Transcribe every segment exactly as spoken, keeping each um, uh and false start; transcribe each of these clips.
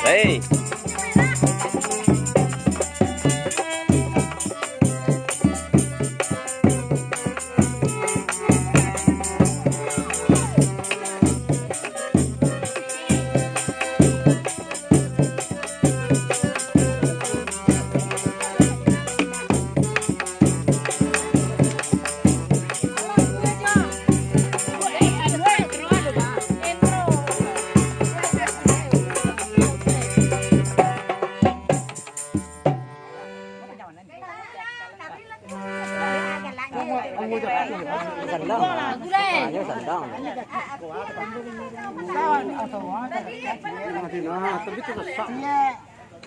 Hei.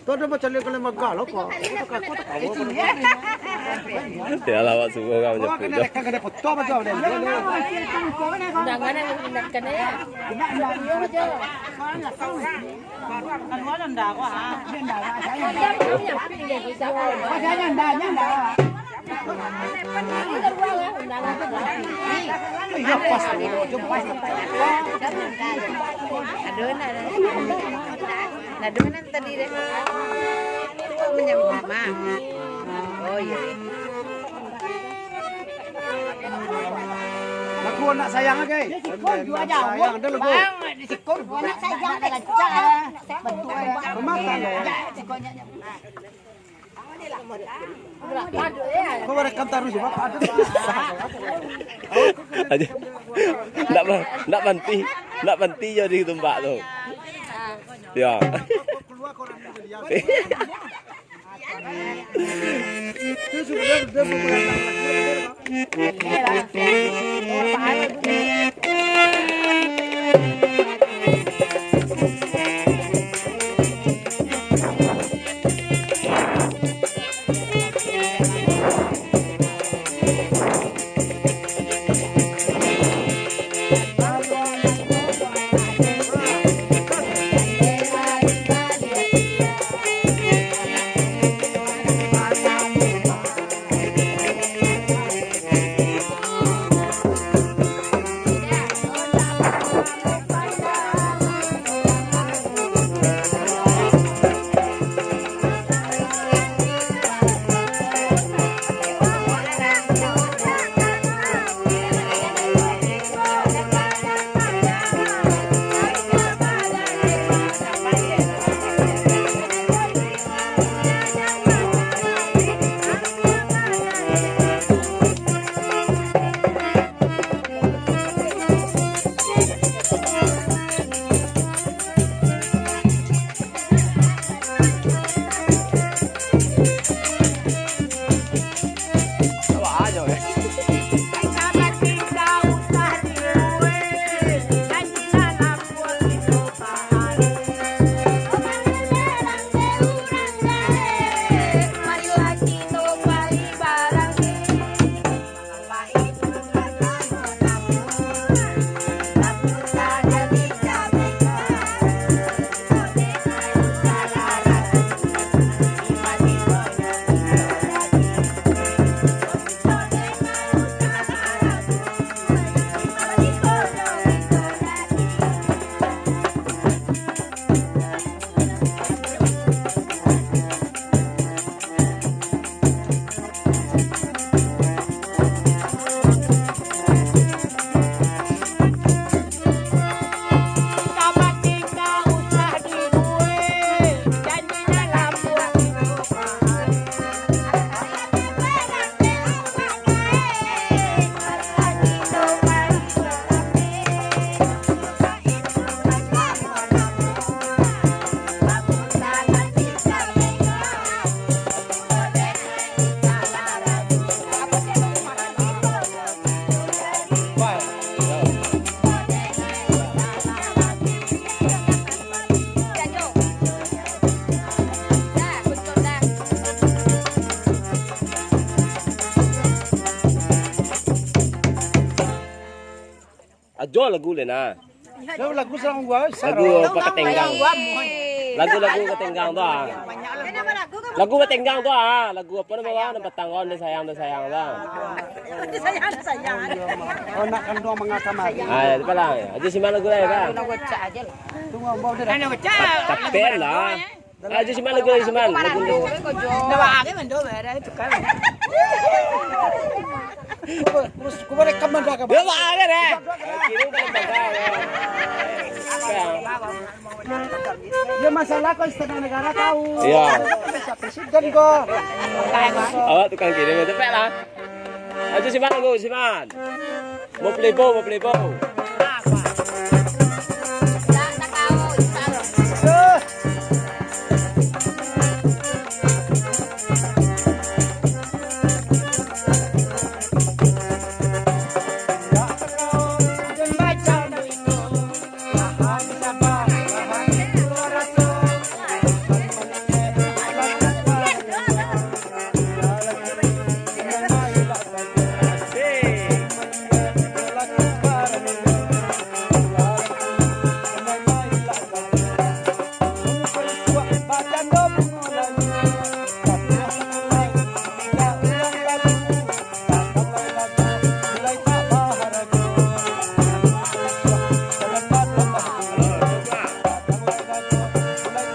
Tu ado bacaliak ka lembaga lo, Pak. Ya, lawak suruh urang. Wah, manyapuik kena jo. Rekan, kena foto aja udah. Jangan, jangan, jangan, ya. Iya, pas. Aduh, nah, nah. Nah, dengan tadi deh. Itu kok menyambut mah. Oh, iya. Lagu anak sayang, oke? Sayang, ada lagu. Bang, di sikul, anak sayang, ada lancak, ya. Bentuk, ya. Rumah tangga. Ya, sikulnya, ya. Kau rekam taruih, Pak. Aja. Ndak ba-, ndak banti, ndak banti jo di tumbak tu. Ya. Ajo lagu le nah. Yo, lagu sarang gua, lagu sarang. Apa katenggang? Lagu-lagu katenggang tu ah. Banyak lagu. Kenapa lagu kau Lagu batenggang tu ah, lagu apo namo, nan patang ko, Ndak Sayang, Ndak Sayang tu ah. Ndak Sayang, Ndak Sayang. Oh, nak kanduang mangasa mari. Ah, yo, tu lah. Haji Siman lagu lah, yo, kan? Tunggu, ambo udah. Kan ucap. Tapi lah. Haji Siman lagu, Haji Siman lagu. Ndak baa mando, bare tukar. Terus, gua rekam mando, rekam. Yo, baa deh. Kini bukan lembaga, yo. Yo, masalah ko istana negara tahu. Iyo. Presiden ko. Awak tukang kirim, cepek lah. Ajo Siman, tunggu, Siman. Mau playboy, mau playboy.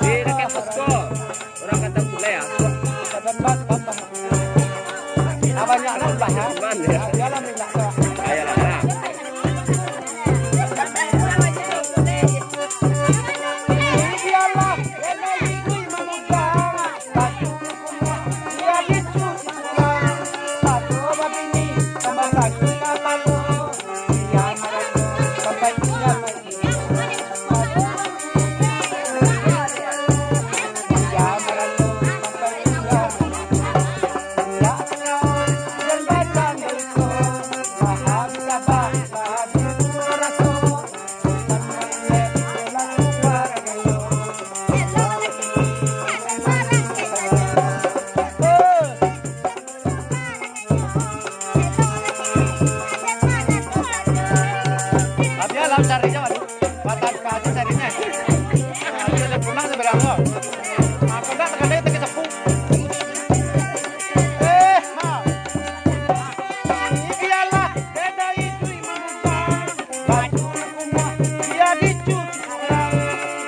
Di dekat posko. Urang Kantong Pulai, ah. Banyak nambah, ah. Cuman, ya. Biarlah minyak tu. Ayolah, nah. Tapi alam cari je, waduh. Patah kaji carinya. Nah, dia pulang seberang lo. Nah, kau tak terkadang tak kesapu. Eh, ha. Biarlah beda itu imam. Baju rumah dia dicuci orang.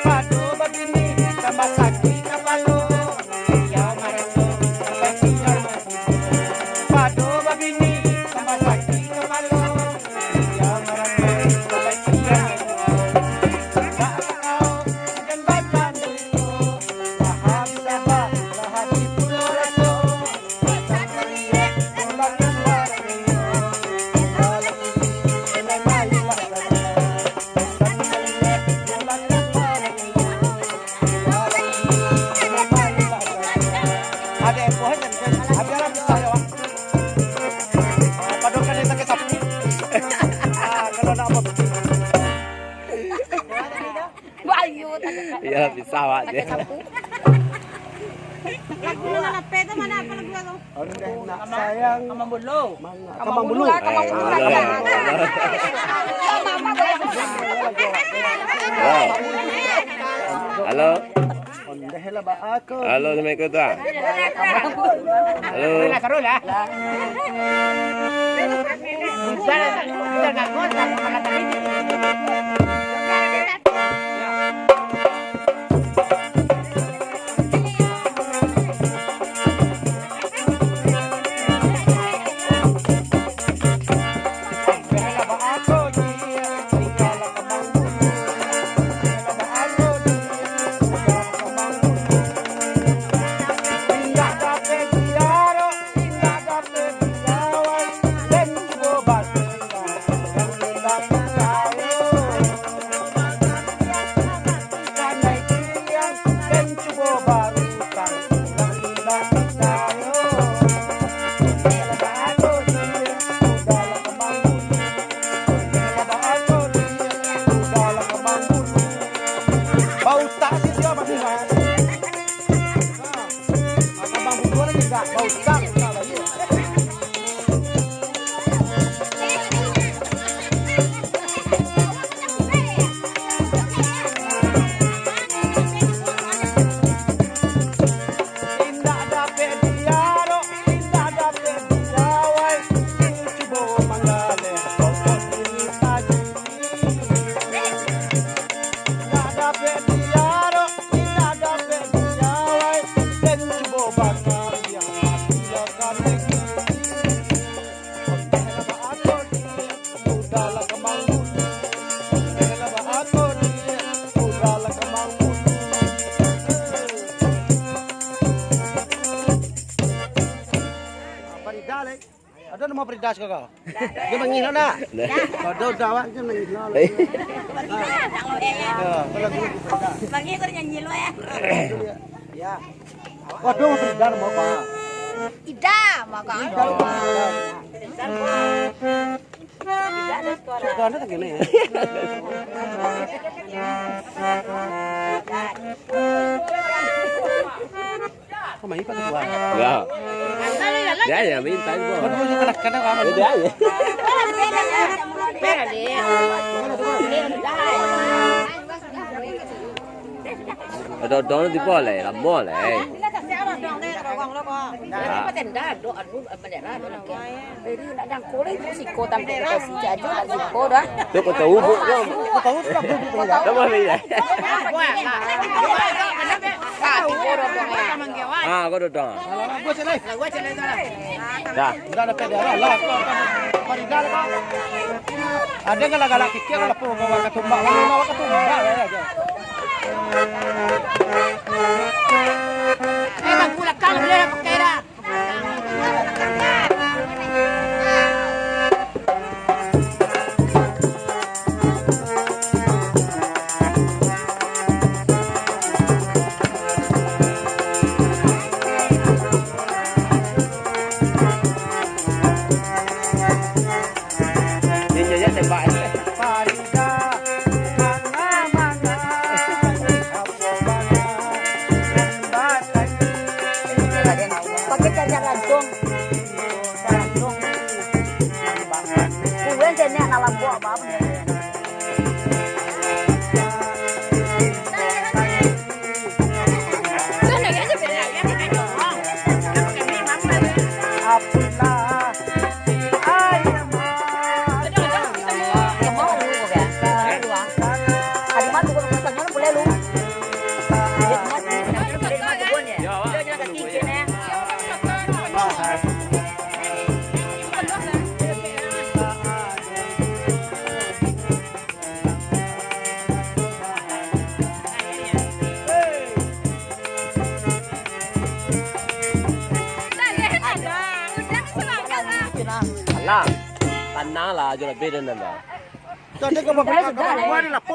Pado babini tambah sakit kapalo. Dia marah sampai tinggal. Pado babini tambah sakik kapalo. Dia marah sampai tinggal. Tak tahu dan baca dulu. Lahap sabar, lahap di pulau raso. Iyo, pisah awak je. Lagu nan ape tu, ma apo lagu tu? Ondeh nak sayang. Kamang Bulu. Kamang Bulu lah, Kamang Bulu lah. Halo. Halo. Ondeh lah, ba ako. Halo, assalamualaikum, Tuan. Halo. Halo. Bautak sih dia, Mas Iwan. Nah, abang bubur lagi enggak bautak, enggak lagi. Namo Frida ko? Dia mangih lo nak? Dah. Kau dah, dah, awak je mangih lo. Eh. Ya, kalau gitu. Mangih kau nyanyi lo ya. Ya. Waduh, Frida namo apa? Ida, maka. Ida. Ida. Ida. Ida. Ida. Ida. Kok main Pak Ketua? Ya. Dia yang minta itu. Kan dulu sekolah kan apa? Dia aja. Ada dong di boleh, lamo lah. Ya. Jadi nak jangkau lagi siko tanpa dikasih cajo nak siko dah. Tu kota ubuk tu. Kota ubuk lah, ubuk. Kota ubuk. Nama ni ya? Ah, kau duduk. Dah. Dah dapat dia lah. Lah, kau, kau, kau, kau, kau. Ada galak-galak kikir lah, kau, kau, kau, kau, kau, kau, kau, kau, kau, kau. Eh, bangku lakang boleh pakai dah. Farida, manga-manga, apo bana, nan batanyo. Pakai cacar rancuang. Iyo, rancuang. Kuwen sene anak lampu apa-apa. Alah, tanang lah, jo labiah dari nan lah. Tadi kau bapak, kau bapak, kau bapak,